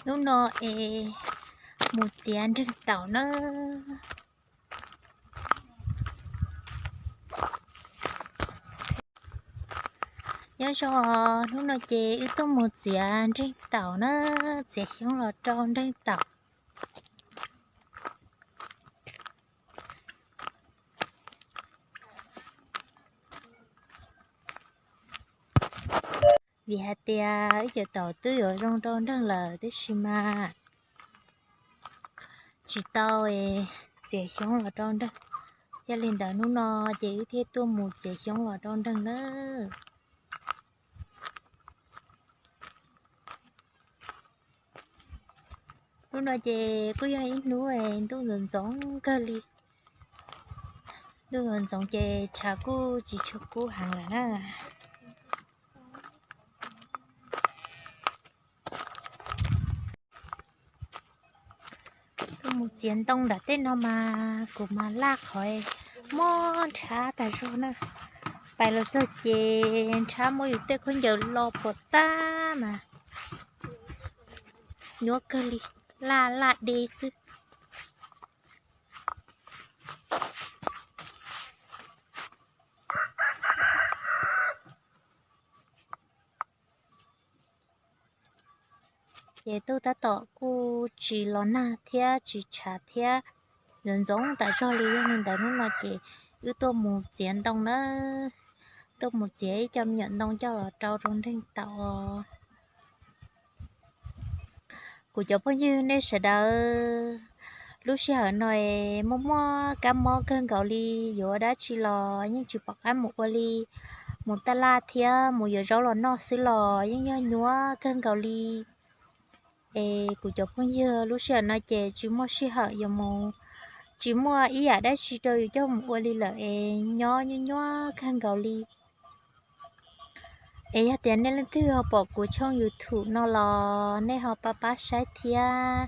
Hnub no es mus txiav nreeg taum na. Nyob zoo, hnub no ces wb tuaj mus txiav nreeg taum na, txiav xyoob los rau nreeg taum. Vim hais tias wb cov taum twb yuav zoo rau nreeg lawm tab sis mas tsis tau txiav xyoob los rau nreeg. Yog li ntawd hnub no ces wb thiaj tuaj mus txiav xyoob los rau nreeg na. Hnub no ces kuj yog ib hnub ntuj ntxoov ntxoov kawg li. Ntuj ntxoov ntxoov ces tshav kuj tsis tshua kub heev lawm na. Tuaj mus txiav ntoo nram tej no mas kuv mas laj qhov mob nrhab tas zog na. Pais los txog ces nrhab muab yus tej khaub ncaws lo puas tag mas nyuaj kawg li, laj laj deb xwb. Ces ntuj tab tom kuj tsis los nag thiab tsis tshav thiab, ntxoov ntxoov tas zog li. Yog li ntawd hnub no ces wb tuaj mus txiav ntoo na, tuaj mus txiav ib co me nyuam ntoo coj los rau rau nreeg taum. Kuv cov phooj ywg nej sawv daws, lub sij hawm no es muaj muaj kab mob kawg nkaus li, yuav ua dab tsi los yeej tsis pom qab mus ua li. Mus taj laj thiab mus yuav zaub los noj xwb los yeej yog nyuaj kawg nkaus li. Es kuv cov phooj ywg, lub sij hawm no ces tsis muaj sij hawm yuav mus, tsis muaj ib yam dab tsi rau yus coj mus ua li lawm es nyob nyuaj nyuaj kawg nkaus li. Es yog tias nej leej twg ho pom kuv tshooj YouTube no los nej ho pab pab saib thiab,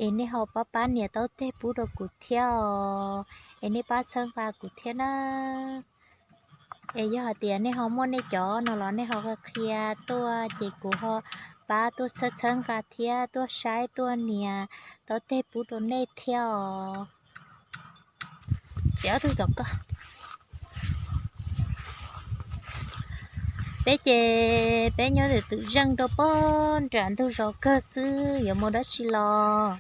es nej ho pab pab nias taub teg pub rau kuv thiab os, es nej pab txhawb nqa kuv thiab na. Es yog hais tias nej ho muaj nej cov no los nej ho qhia qhia tuaj ces kuv ho pab tuaj txhawb txhawb nqa thiab tuaj saib tuaj nias taub teg pub rau nej thiab os. Txiav ob tug tom koj. Peb ces peb nyob twm twm zeej rau pog nram ntug zos kawg xwb, yuav mus dab tsi los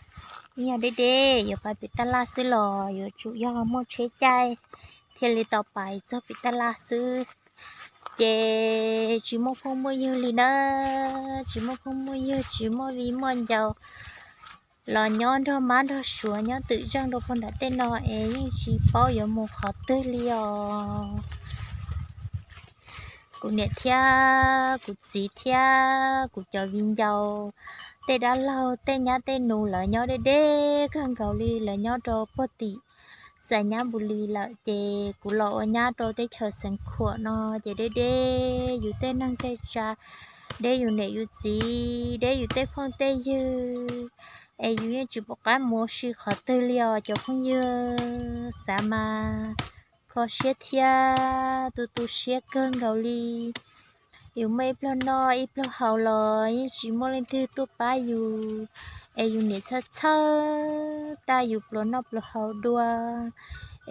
yog deb deb, yuav pais pem taj laj xwb los yuav tsum yog muaj tsheb caij thiaj li tau pais txog pem taj laj xwb. Ces tsis muaj phooj muaj ywg li na, tsis muaj phooj muaj ywg, tsis muaj viv muaj ncaus los nyob nrog mab nrog suav nyob twm zeej rau pog nram tej no es yeej tsis paub yuav mus qhov twg li os. Kuv niam thiab kuv txiv thiab kuv cov viv ncaus, tej dab laug tej nyab tej nus lawv nyob deb deb kawg nkaus li, lawv nyob rau puag tim Xais Nyab Npus Lis lawm ces kuv los ua nyab rau teb chaws Xeev Khuam no ces deb deb yus tej neeg tej tsav, deb yus niam yus txiv, deb yus tej phooj tej ywg, es yus yeej tsis pom qab mus ua si qhov twg li os cov phooj ywg. Xav mas kho siab thiab tu tu siab kawg nkaus li. Yus muaj ib pluag noj ib pluag haus los yeej tsis muaj leej twg tuaj pab yus, es yus niam txhawj txhawj tag yus pluas noj pluas haus dua,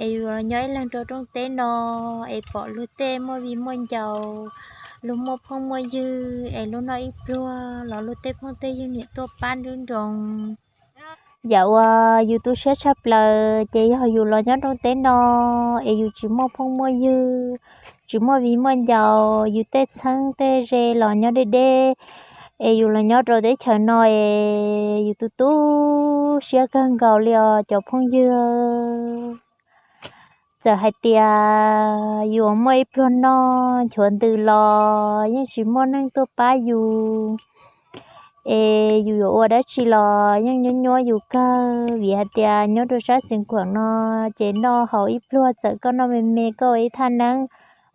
es yus los nyob ib leeg rau rooj teb no, es pom luag tej muaj viv muaj ncaus, luag muaj phooj muaj ywg, es luag noj ib pluag los luag tej phooj tej ywg niam tuaj pab nruab nroos. Yam uas yus tu siab tshaj plaws ces yog yus los nyob rooj teb no, es yus tsis muaj phooj muaj ywg, tsis muaj viv muaj ncaus, yus tej txheeb tej ze los nyob deb deb, es yus los nyob rau teb chaws no es yus tu tu siab kawg nkaus li os cov phooj ywg. Txawm hais tias yus muaj ib pluag noj nchuav ntws los yeej tsis muaj neeg tuaj pab yus, es yus yuav ua dab tsi los yeej nyuab nyuab yus kawg. Vim hais tias nyob rau sab Xeev Khuam no ces noj haus ib pluag, txawm koj noj me me koj ua ib thaj neeb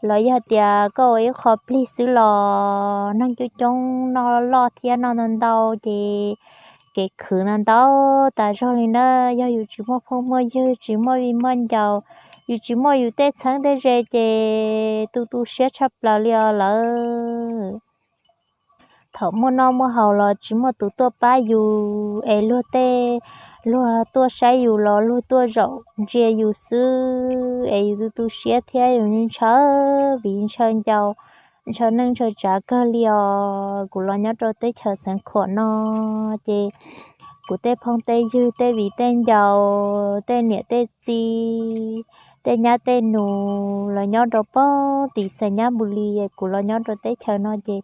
los yog tias koj ua ib qho plig xwb los neeg coob coob noj loj thiab noj ntau ntau ces kev khwv ntau ntau tas zog li na. Yog yus tsis muaj phooj muaj ywg, tsis muaj viv muaj ncaus, yus tsis muaj yus tej txheeb tej ze ces tu tu siab tshaj plaws li os lawm. thaum muaj noj muaj haus los tsis muaj tus tuaj pab yus, es luag tej, luag tuaj saib yus los luag tuaj zaum ntsia yus xwb, es yus tu tu siab thiab yus ntshaw viv ntshaw ncaus, ntshaw neej ntshaw tsav kawg li os. Kuv los nyob rau teb chaws Xeev Khuam no ces kuv tej phooj tej ywg, tej viv tej ncaus, tej niam tej txiv, tej nyab tej nus los nyob rau pem tim Xais Nyab Npus Lis, kuv los nyob rau teb chaws no ces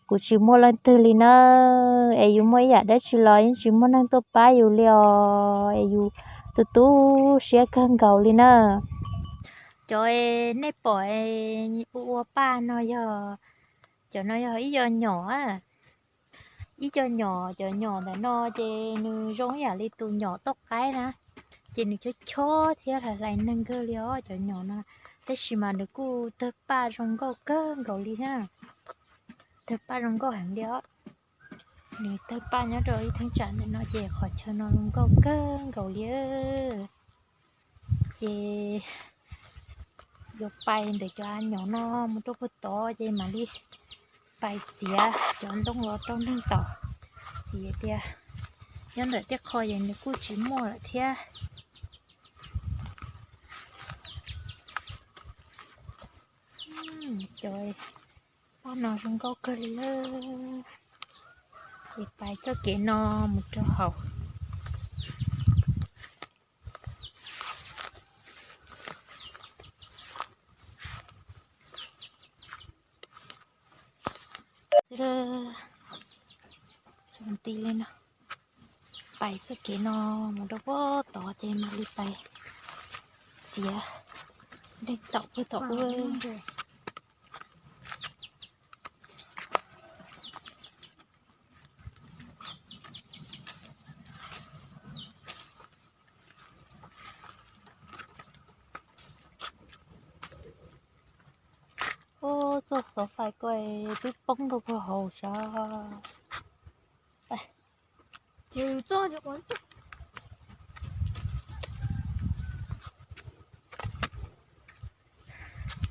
kuv tsis muaj leej twg li na. Es yus muaj ib yam dab tsi los yeej tsis muaj neeg tuaj pab yus li os, es yus tu tu siab kawg nkaus li na. Cov nej pom ua ua paj no yog, cov no yog ib co nyom, ib co nyom, cov nyom ntawm no ces nws zoo ib yam li tus nyom toj qaib na, ces nws chob chob thiab hlais hlais neeg kawg li os cov nyom no, tab sis mas nws kuj tawg paj zoo nkauj kawg nkaus li na, tawg paj zoo nkauj heev li os. Nws tawg paj nyob rau ib thaj tsam ntawm no ces qhov chaw no zoo nkauj kawg nkaus li. Ces yuav pais ntawm cov nyom no mus rau puag tod ces mam li pais txiav cov ntoo los rau neeg tom, vim tias nyob ntawm tej qho ces nws kuj tsis muaj lawm thiab. Cov paj no zoo nkauj kawg li lawm. Es pais txoj kev no mus rau hauv xwb. Txog nti li no, pais txoj kev no mus rau puag tod ces mam li pais txiav neeg tom puag tom ub. Ub, txoj xov fais ko twb poob rau puag hauv sav.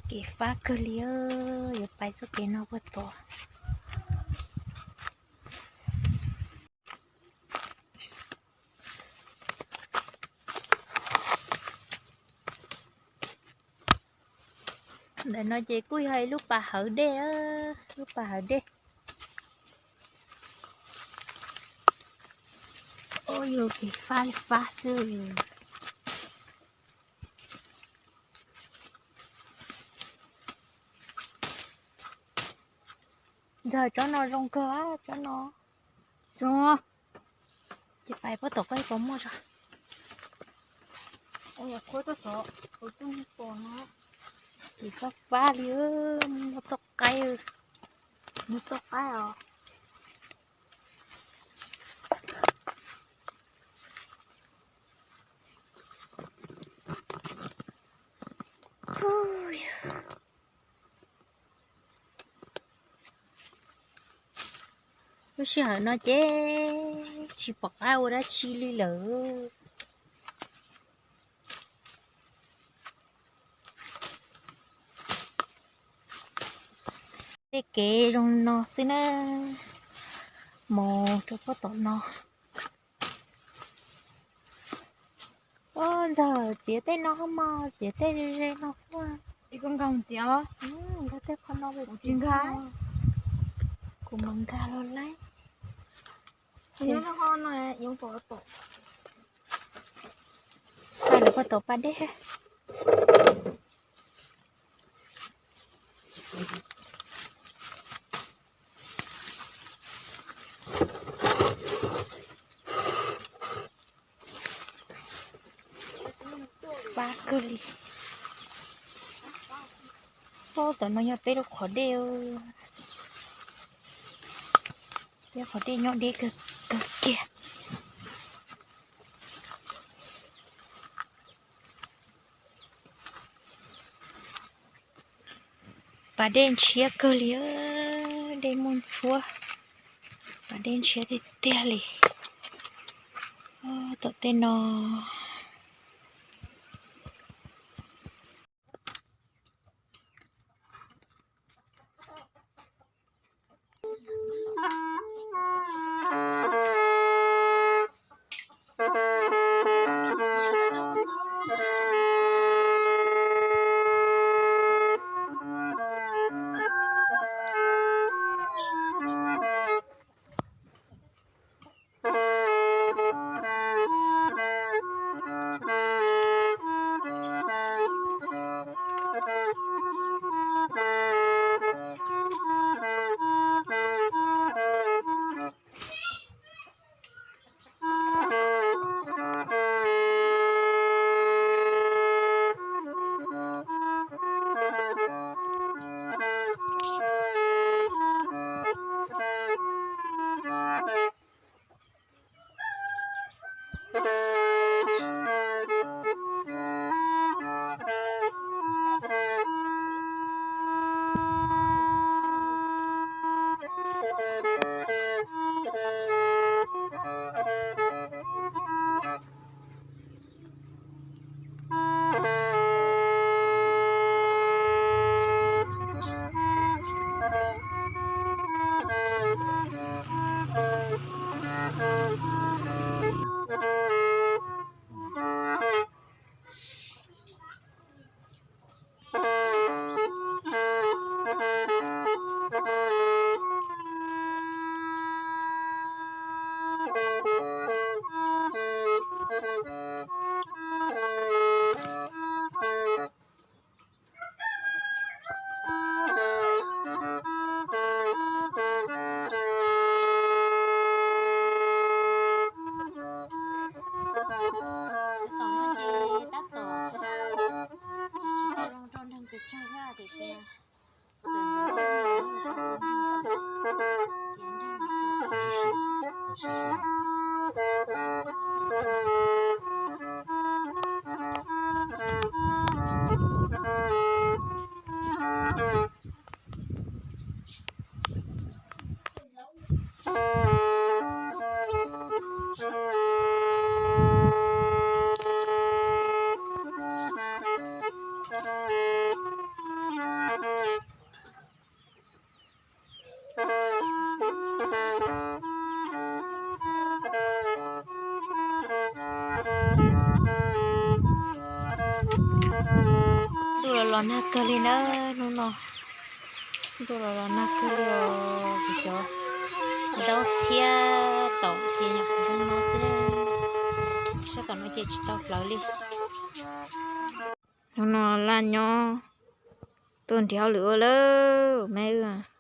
Kev fab kawg li, yuav pais txoj kev no puag tod. Ntawm no ces kuj yog ib lub pas hawv dej, lub pas hawv dej. Ub, yus kev fab li fab xwb. Ntxawm, tsob no zoo kawg, tsob no. Zoo. Ces pais puag tom koj ib pom muaj tso. Ces fab fab li, muaj toj qaib, muaj toj qaib os. Lub sij hawm no ces tsis pom qab ua dab tsi li lawm. Tej kev zoo no xwb na, mus rau puag tom no. Ub, Ntxawm, txiav tej no mog, txiav tej ze ze no xwb. Nkag txiav los? Nkag tej qhov no, tsis nkag. Kuv mam nkag los laib. Pais lawm puag tom pas dej. Fab kawg li. Ub, tom no yog peb lub qhov dej. Peb qhov dej nyob deb kawg kiag. Pas dej ntshiab kawg li, dej muaj ntxhuab. Pas dej ntshiab tiag tiag li. Tom tej no. Tom no ces tab tom tsis tau zoo rau neeg pes tsawg thiab tiam sis Ntuj los los nag kawg li na hnub no. Ntuj los los nag kawg li os, kuv cov ntaub thiab taum ces nyuam qhuav zoo no xwb. Sab tom no ces tsis tau hlawv li. Hnub no Laj nyob tuaj nrhiav hauj lwm ua lawm me.